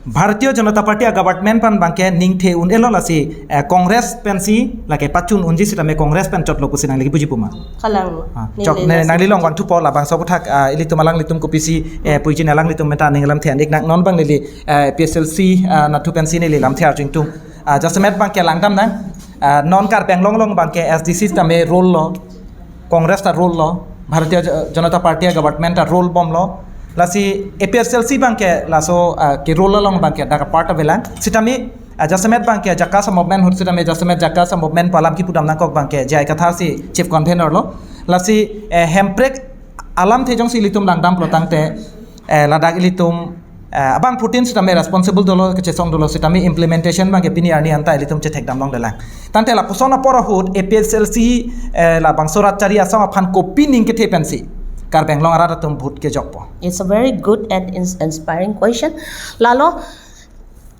Bharatiya Janata Party a government aphan abangke ningthe un-elo, lasi, eh, Congress pensi lake pachun unji sitame Congress pen chotlo pusi nangli puji puma. Kalang. Ah, neli chok ne, lasi nangli along wanthu po labangso aputhak, ah, ilitum alanglitum kopisi, eh, puji ne alanglitum meta ning alam the anik nang non abang neli, eh, A P H L C, ah, nathu pensi neli lamthe arju ingtung. Ah, jasemet abangke langdam nang. Ah, non Karbi Anglong along abangke A S D C tame rule lo, Congress ta rule lo, Bharatiya Ja-, Janata Party government ta rule bomlo. Lasi A P H L C abangke laso, ah, ke rule along abangke dak apart avelang. Sitame, ah, jasemet abangke JACAS a movement ahut sitame jasemet JACAS a movement pu alam kipudam nangkok abangke J I Kathar si chief convener lo. Lasi, eh, hemprek alamthe jongsi ilitum langdam pulo tangte, eh, ladak ilitum, eh, abang fourteen sitame responsible dolo, kechesong dolo sitame implementation abangke pini arni anta ilitum chethekdam longlelang. Tangte lapuson apor ahut A P H L C, eh, labangso rat chari asong aphan kopi ning kethe pensi Karbi Anglong arat atum vote kejokpo? It's a very good and ins-, inspiring question. Lalo,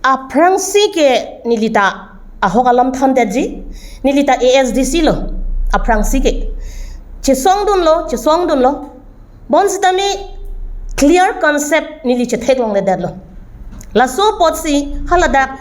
aphrangsi ke neli ta ahok alam thandetji, neli ta A S D C lo, aphrangsi ke. Chesong dunlo, chesong dunlo. Bonsitame clear concept neli chethek longledetlo. Laso apotsi haladak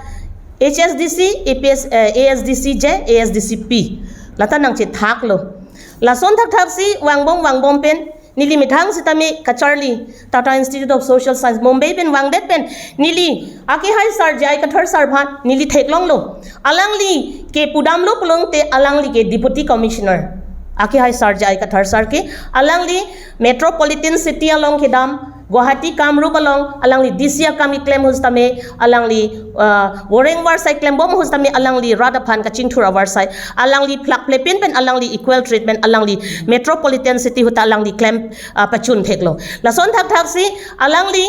H S D C, A P S, eh, A S D C J, A S D C P. Lata nangchethaklo. Lason thakthak si vangbom vangbom pen neli methang sitame kacharli Tata Institute of Social Science Mumbai pen vangdet pen neli akehai sir J I Kathar sir aphan neli theklonglo. Alangli ke pudamlo pulote alangli ke Deputy Commissioner. Akehai sir J I Kathar sir ke alangli metropolitan city along kedam, Guwahati Kamrup along alangli D C akam keklem ahut sitame alangli, uh, goreng varsai klembom ahut sitame alangli rat aphan kachingthur avarsai, alangli phlak phlepin pen alangli equal treatment, alangli metropolitan city ahut ta alangli klem, uh, pachun theklo. Lason thakthak si alangli,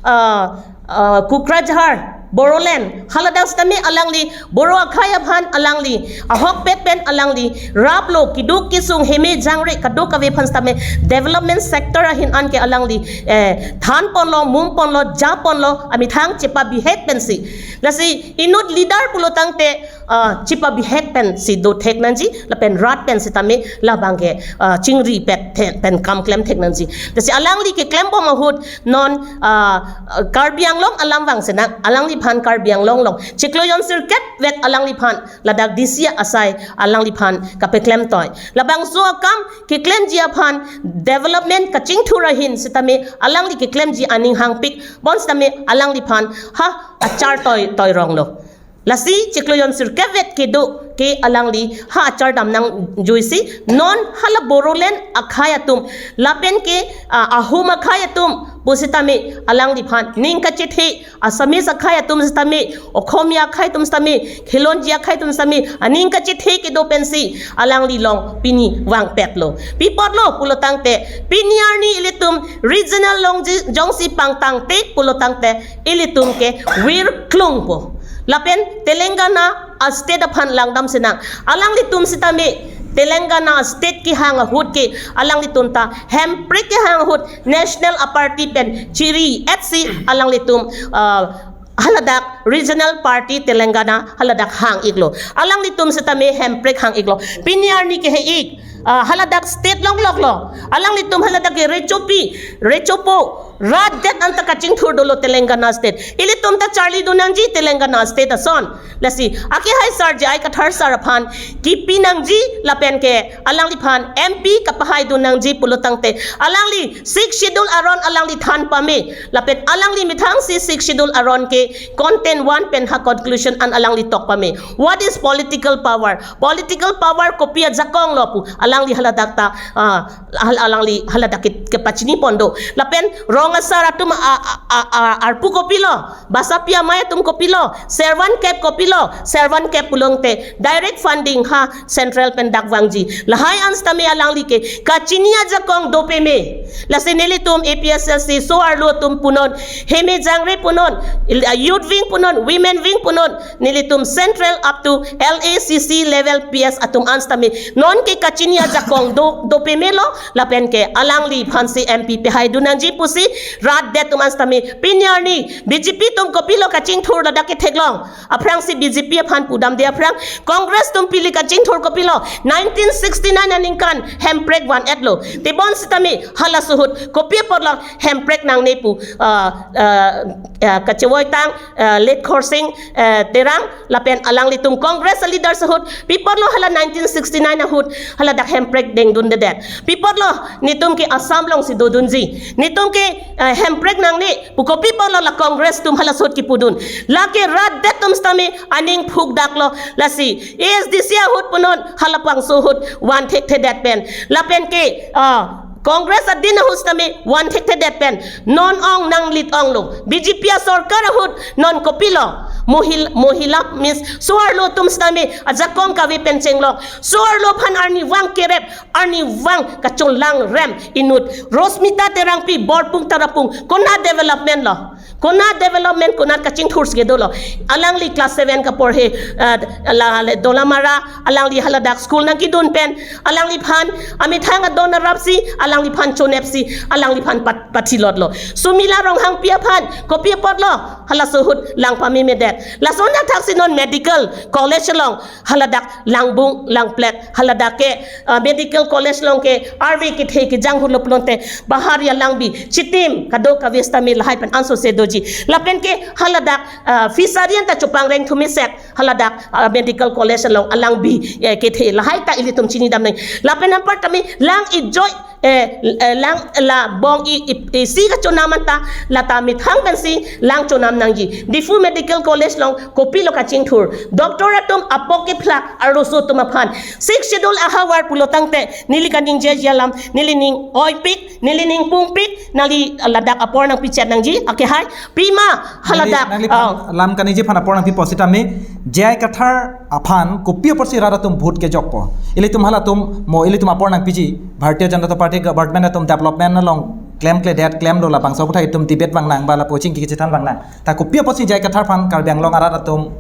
uh, uh, Kokrajhar, Bodoland, haladak sitame alangli Boro akhai aphan alangli ahokpet pen alangli raplo, keduk kesung, heme jangre kadokave aphan sitame development sector ahin anke alangli, eh, thanponlo, mumponlo, japonlo, amethang chepabihek pensi. Lasi inut leader pulo tangte, ah, chepabihek pensi dothek nangji, lapen rat pen sitame labangke, ah, chingripet the-, pen kam klemthek nangji. Lasi alangli keklembom ahut non, ah, Karbi Anglong alam vangsi nang, alangliphan Karbi Anglong along chiklo jon sirkep vet alangliphan ladak D C asai alangliphan kapeklem toi. Labangso akam keklemji aphan development kachingthur ahin sitame alangli keklemji aning hangpik, bonsitame alangliphan ha achar toi toi ronglo. Lasi chiklo jon sirkep vet kedo ke alangli ha achar dam nangjuisi non hala Bodoland akhai atum lapen ke, ah, Ahom akhai atum pusitame alangliphan ning kachethe, Assamese akhai atum sitame, Okhomia akhai atum sitame, Khilonji akhai atum sitame aning kachethe kedo pensi alangli along pini vangpetlo. Pi apotlo pulo tangte pini arni ilitum regional along ji-, jongsi pangtangte pulo tangte ilitum ke wir klungpo. Lapen Telangana a state aphan langdamsi nang. Alanglitum sitame Telangana state kehang ahut ke alanglitum ta hemprek kehang ahut national a party pen chiri-etsi alanglitum, ah, haladak regional party Telangana haladak hang-iklo. Alanglitum sitame hemprek hang-iklo. Pini arni ke he-ik, ah, haladak state longloklo. Alanglitum haladak ke rechopi, rechopo, rat det anta kachingthur dolo Telangana state. Ilitum ta charlidun nangji Telangana state ason. Lasi akehai sir J I Kathar sir aphan kipi nangji lapen ke alangliphan M P kapahai dun nangji pulo tangte alangli Sixth Schedule aron alangli than pame, lapen alangli methangsi Sixth Schedule aron ke content one pen ha conclusion an alangli tok pame. What is political power? Political power kopi ajakong lo pu alangli haladak ta, ah, hal-, alangli haladak ke, kepachini pon do. Lapen rong Sar atum a, a, a, a, arpu kopilo, basapi amei atum kopilo, servant cap kopilo, servant cap pulote direct funding ha central pen dak vangji. Lahai an sitame alangli ke kachini ajakong dopeme. Lasi nelitum A P S L C so-arlo atum punon, heme jangre punon, il-, a, youth wing punon, women wing punon, nelitum central up to L A C C level P S atum an sitame non ke kachini ajakong do, dopemelo, lapen ke alangliphansi M P pehaidun nangji pusi rat det atum an sitame pini arni B J P atum kopilo kachingthur ladak ke theklong. Aphrangsi B J P aphan pudamde aphrang Congress atum pili kachingthur kopilo. Nineteen sixty-nine aningkan hemprek van-etlo. Tebon sitame halaso ahut kopi apotlo hemprek nangne pu, ah, ah, ah, kachevoitang, ah, late Khorsing, ah, Terang lapen alanglitum Congress leaders ahut, pi apotlo hala nineteen sixty-nine ahut hala dak hemprek dengdundedet? Pi apotlo netum ke Assam alongsi dodunji? Netum ke, eh, hemprek nangne pu kopi apotlo la Congress atum halaso ahut kipudun? Lake rat det atum sitame aning phukdaklo. Lasi A S D C ahut punon, halabangso ahut van thekthedet pen. Lapen ke, ah, Congress adin ahut sitame van thekthedet pen. Non ong nanglit onglo. B J P asorkar ahut non kopilo? Mohil-, mohila means so-arlo atum sitame ajakong kave pen chenglok. So-arlo aphan arnivang kerep, arnivang kacholangrem inut. Rosmita Terangpi, Borpung Tarapung, konat development lo? Konat development, konat kachingthur si kedolo? Alangli class seven kaporhe, ah, la, le, Dolamara, alangli haladak school nangkedun pen, alangliphan amethang adon arapsi, alangliphan chonepsi, alangliphan pat-, pathilotlo. Sumila Ronghangpi aphan kopi apotlo halaso ahut lang pamemedet? Lason athaksi non medical college along haladak langbung langplet, haladak ke, ah, medical college along ke arve kethe kejang ahutlo pulote bahari alangbi chitim kadokave sitame lahai pen ansose doji. Lapen ke haladak, ah, fishery anta chopangreng thumesek haladak, ah, medical college along alangbi, eh, kethe lahai ta ilitum chinidam nang. Lapen anparta me lang ejoi, eh, eh, lang la bong i, i, isi kachonam anta lata methang pensi lang chonam nangji. Diphu Medical College along kopilo kachingthur? Doctor atum apok kephlak arloso atum aphan. Sixth Schedule ahavar pulotangte neli kaningjeji alam, neli ning oipik, neli ning pungpik, neli ladak apor nangpichet nangji. Ake hai, pima haladak, neli, neli phan, oh, lam kaningje aphan apor nangpipo sitame, J I Kathar aphan kopi apotsi rat atum vote kejokpo? Ilitum halatum mo ilitum apor nangpiji, Bharatiya Janata Party government atum development along klemkledet klemlo, labangso aputhak itum debate vangnang ba lapu chingki kachethan vangnang. Ta kopi apotsi J I Kathar aphan Karbi Anglong arat atum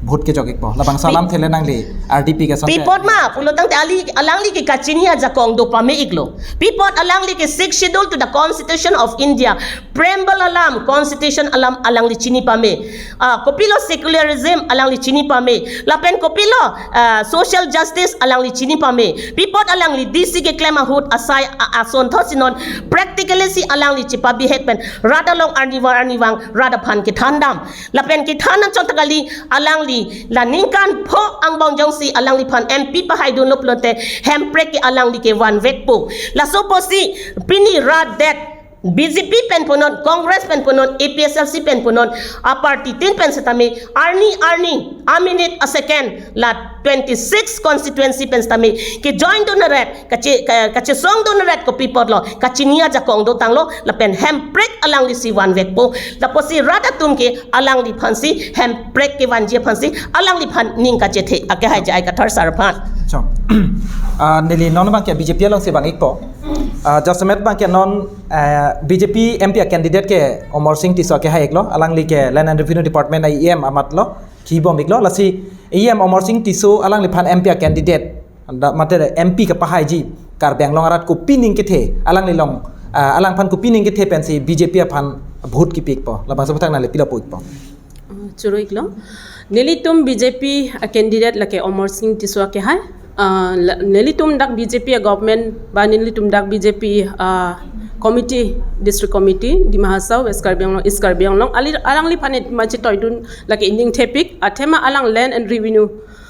vote kejok-ikpo? Labangso alamthe le nangli R D P ke asonte. Pi apot ma pulotangte ali, alangli ke kachini ajakong do pame-iklo. Pi apot alangli ke Sixth Schedule to the Constitution of India, preamble alam, constitution alam alangli chini pame? Ah, kopilo secularism alangli chini pame? Lapen kopilo, ah, social justice alangli chini pame? Pi apot alangli D C keklem ahut asai a-, asonthotsi non practically si alangli chepabihek pen rat along arnivang arnivang rat aphan kethandam? Lapen kethan anchot ta kali, alangli la ningkan pho angbong jongsi alangliphan M P pahaidunlo pulote hemprek ke alangli ke vanvekpo. Laso apotsi pini rat det B J P pen punon, Congress pen punon, A P S L C pen punon, aparty tin pen setame arni arni, aminit asecond la twenty-six constituency pen setame kejoin dunret, kache, ka, kachesong dunret kopi apotlo? Kachini ajakong dotanglo, lapen hemprek alanglisi vanvekpo. Lapusi rat atum ke alangliphansi, hemprek kevanji aphansi alangliphan ning kachethe. Ake hai J I Kathar sar aphan. So, ah, neli non abangke B J P alongsi vang-ikpo. Ah, jasemet abangke non, ah, B J P M P a-candidate ke Amarsing Tisso ake hai-iklo, alangli ke Land and Revenue Department a-E M amatlo, kibom-iklo. Lasi E M Amarsing Tisso alangliphan M P a-candidate, anda mate M P kapahaiji Karbi Anglong arat kopi ning kethe, alangli along, ah, alangphan kopi ning kethe pensi B J P aphan vote kepi-ikpo? Labangso aputhak nangli pilo pu-ikpo? Ah, choro-iklo. Nelitum B J P a-candidate lake Amarsing Tisso ake hai. Ah, la, nelitum dak B J P a-government ba nelitum dak B J P, ah, committee, district committee, Dima Hasao, West Karbi Anglong, East Karbi Anglong, ali, alangliphan ma chetoidun lake ining thepik, athema alang Land and Revenue,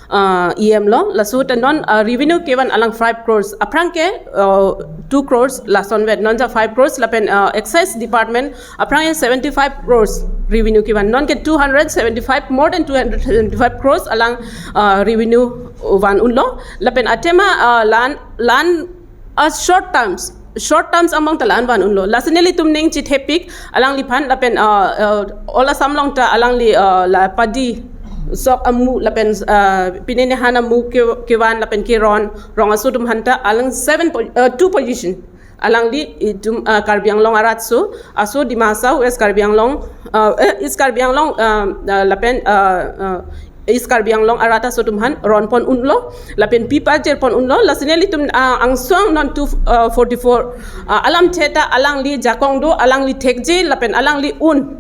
ah, E M lo, laso ahut non, ah, revenue kevan alang five crores, aphrang ke, ah, two crores, lasonvet, non ja five crores, lapen, ah, Excise Department, aphrang ke seventy-five crores revenue kevan, non ke two hundred seventy-five, more than two hundred seventy-five crores alang, ah, revenue van unlo, lapen athema, ah, lan, lan a short terms, short terms among ta la-an van unlo. Lasi nelitum ning chithepik alangliphan lapen, uh, uh, all Assam along ta alangli, uh, la padi sok amu lapen, uh, pine ne han amu ke, kevan lapen keron rong aso atum aphan ta alang seven po-, uh, two position. Alangli itum, uh, Karbi Anglong arat aso, aso Dima Hasao, West Karbi Anglong, uh, eh, East Karbi Anglong, uh, uh, lapen, uh, uh, East Karbi Anglong arat aso atum aphan ron pon unlo, lapen pi pajir pon unlo, lasi nelitum, ah, angsong non two, ah, forty-four, ah, alamthe ta alangli jakong do, alangli thekji, lapen alangli un.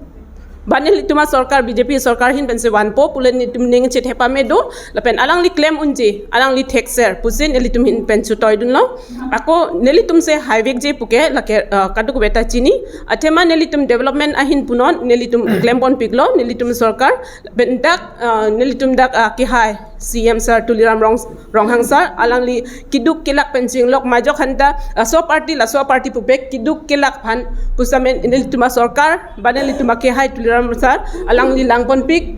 Ba nelitum asorkar B J P sorkar ahin pensi vanpo, pule nelitum ning chithepame do, lapen alangli klem unji, alangli thekser, pusi nelitum ahin pen chutoi dunlo. Ako nelitum si haivekji puke, lake, ah, kadokave ta chini, athema nelitum development ahin punon, nelitum klem ponpiklo, nelitum sorkar, Lapen dak, ah, nelitum dak, ah, kehai C M sir Tuliram Rong, Ronghang sir, alangli keduk kelak pen chinglok majok aphanta, ah, laso party, laso party pupe keduk kelak aphan pusitame nelitum asorkar, ba nelitum akehai Tuliram sir, alangli lang ponpik,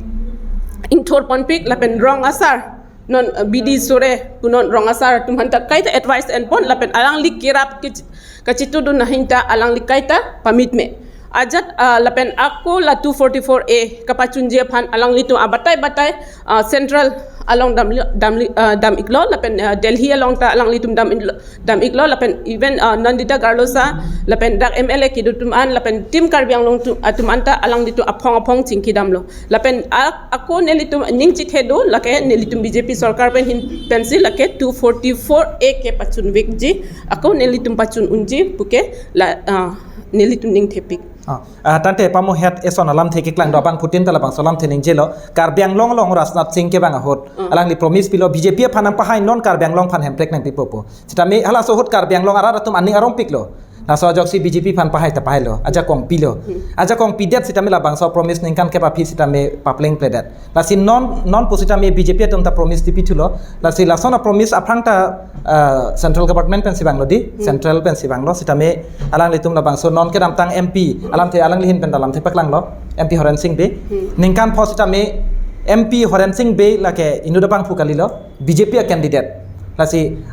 ingthor ponpik, lapen rong asar, non, ah, B D Sore, punon rong asar atum aphanta kaita advice en pon, lapen alangli kerap ke, kachitudun ahin ta alangli kaita pamit me. Ajat, ah, lapen ako la two forty-four A kapachunji aphan alanglitum abatai batai, ah, Central along dam, dam, ah, dam iklo, lapen, ah, Delhi along ta alanglitum dam iklo, dam iklo, lapen even, ah, Nandita Garlosa, lapen dak M L A kedo atum an, lapen Team Karbi Anglong atum, atum anta alanglitum aphong aphong chingki damlo. Lapen a-, ako nelitum ning chithe do, lake nelitum B J P sorkar pen ahin pensi lake two forty-four A kepachunvekji, ako nelitum pachun unji, puke la, ah, nelitum ning thepik. Ah, ah, tangte pamohet eson alamthe keklang do abangphutin ta labangso alamthe ningjelo, Karbi Anglong along Rajnath Singh kevang ahut. Mm. Alangli promise pilo B J P aphan nangpahai non Karbi Anglong aphan hemprek nangpipo pu. Sitame halaso ahut Karbi Anglong arat atum aning arongpiklo. Laso ajoksi B J P aphan pahai ta pahailo, ajakong pilo. Hmm. Ajakong pidet sitame labangso promise ningkan kep aphi sitame paplengpledet. Lasi non, non pusitame B J P atum ta promise tipithulo. Lasi lason apromise aphrang ta, ah, central government pensi vanglo di, Hmm. central pensi vanglo. Sitame alanglitum labangso non kedamtang M P, alamthe alangli ahin pen ta lamthe paklanglo, M P Horen Sing Bey. Hmm. Ningkan pho sitame M P Horen Sing Bey lake inut abangphu kalilo, B J P a candidate. Lasi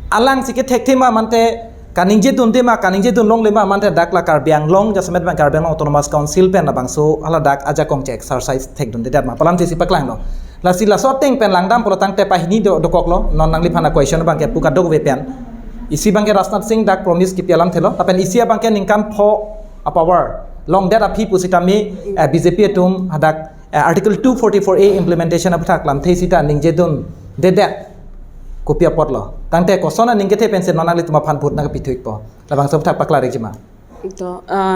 alangsi kethekthema mante kaningje dunde ma, kaningje dun longle ma, mante dak la Karbi Anglong, jasemet bang Karbi Anglong Autonomous Council pen labangso hala dak ajakong che exercise thekdundedet ma pu alamthe si paklanglo. Lasi laso ateng pen langdam pulo tangte pahini do, dokoklo, non nangliphan a question abangke pu kadokave pen. Isi abangke Rajnath Singh dak promise kipi alamthelo, lapen isi abangke ningkan pho a power longdet aphi pusitame, eh, B J P atum hadak, eh, Article two forty-four A implementation aputhak lamthe sita ningje dundedet. Kopi apotlo. Tangte koson aning kethe pensi non nanglitum aphan vote nangkapithuikpo. Labangso aputhak paklarikji ma. To, ah,